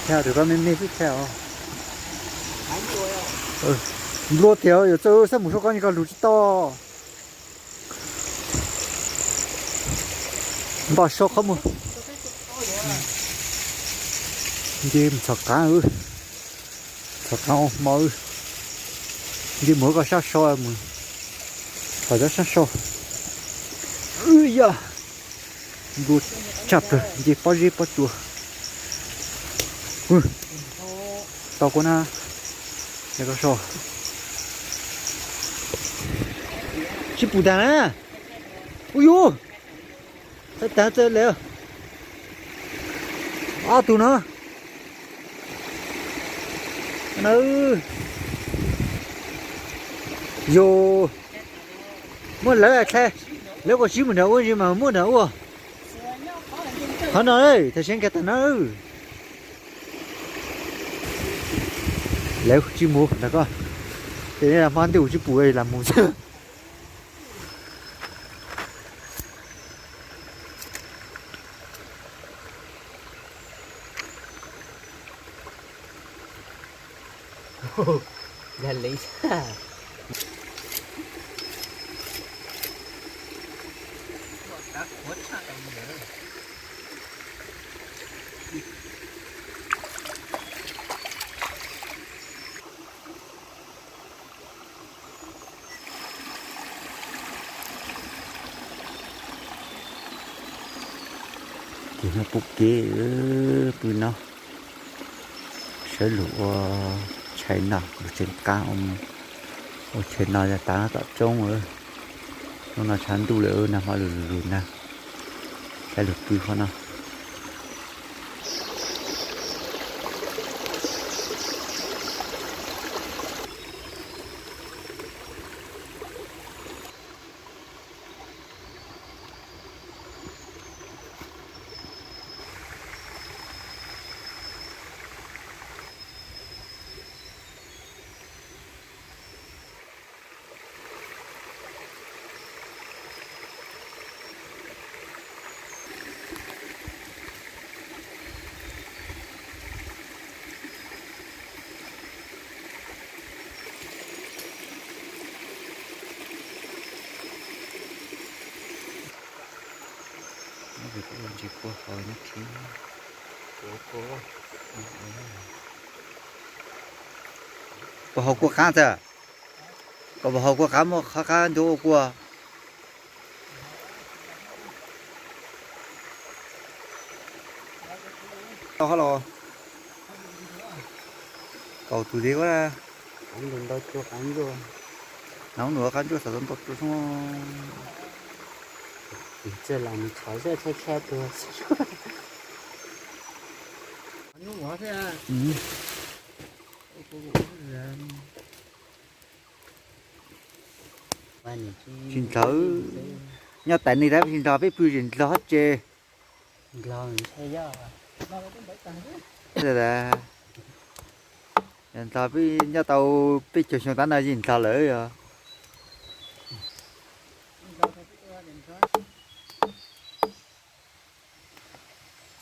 Thab tus koj me me xwb thab os. Nplua tiag, yuav txawj xab mus soj koj nyias koj lug tsis tau. Npaj soj qhov muag. Nce mus txhom qaab, txhom qaab ua hmo. Nce mus koj sab so mus, txhom cov sab so. Wb yog nplua tshaj plawg, nce pob zeb pob tsua. Tau kuv na, koj so. Tsis pum tag na. Ua yuv, tag tag le. Ob tug no. Yog muab lawv dlha, lawv kuj sib mus nram ua ntsis mas muab nram ua. Qhov no tam sim nkag tag no. Lawv tsis mus ntag koj, ces hmo ntej kuv tsis pum lam mus xwb. Yog li Ces no pub kev pw no, sawv lug ua tshais no lug tseem qab, ua tshais no yog tav tom roob. Hnub no tshav ntuj lawm, nag hmo lug lug lug nag, sawv lug pw qhov no. Ntsis kua hau nyob khib. Puas hau kua qab txawm? Koj puas hau kua qab muaj qhov qab ntuj ua kua? Tau hab los. Kaum tus dib ua. Nws ua qab ntsuag xav tau ntau tus xwb. Tsis los nws txhov zaj tshab tshab tuag. Tsis nrog, nyob tais neeg tab tsis nrog peb pw tsis nrog tse. Nrog peb nyob tau peb caug xyoo tab no yeej nrog lawm os.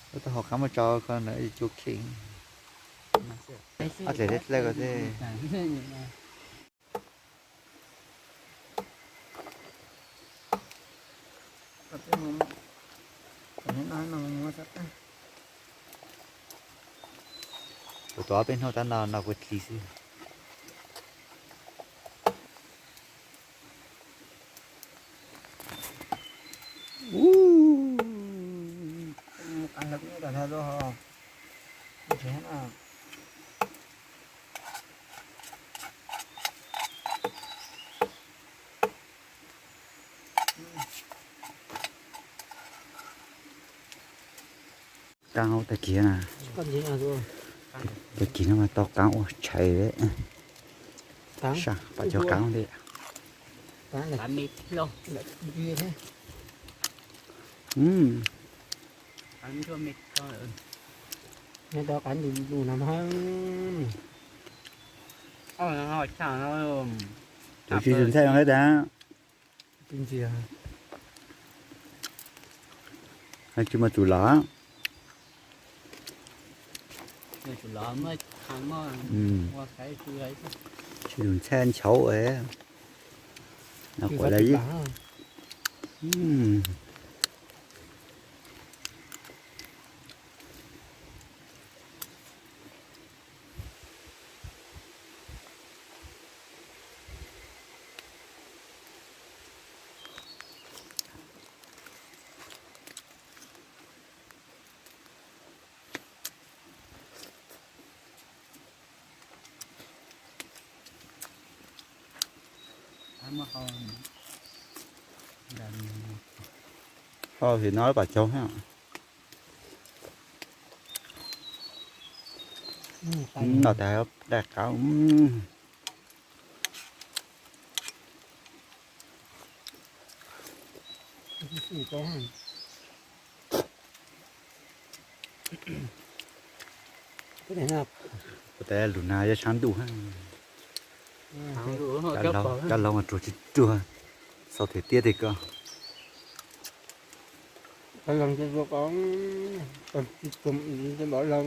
Tab tom hau qab muab tso ko na, cua kheej. Ob dlej dlej ko thiab. Kuv tus ob peb hnub tab no no kuv dlig xwb. Qaab ua tag kis na, tag kis no mas tau qaab ua tshais. Saj pam cov qaab li. Tus tsis tus ntxhais no tas. Tsis muaj tus los. Tsis lug ntxhab ntshav no quav lawv yeej. Ho vim no pam caug ha. Los tas dai qab. Kuv tas lug na yog tshav ntuj ha. Kab laug mas ruag tsis ruag, xaus them tiab tiag ko. Kab laug tsis ruag ko, tsis ruag,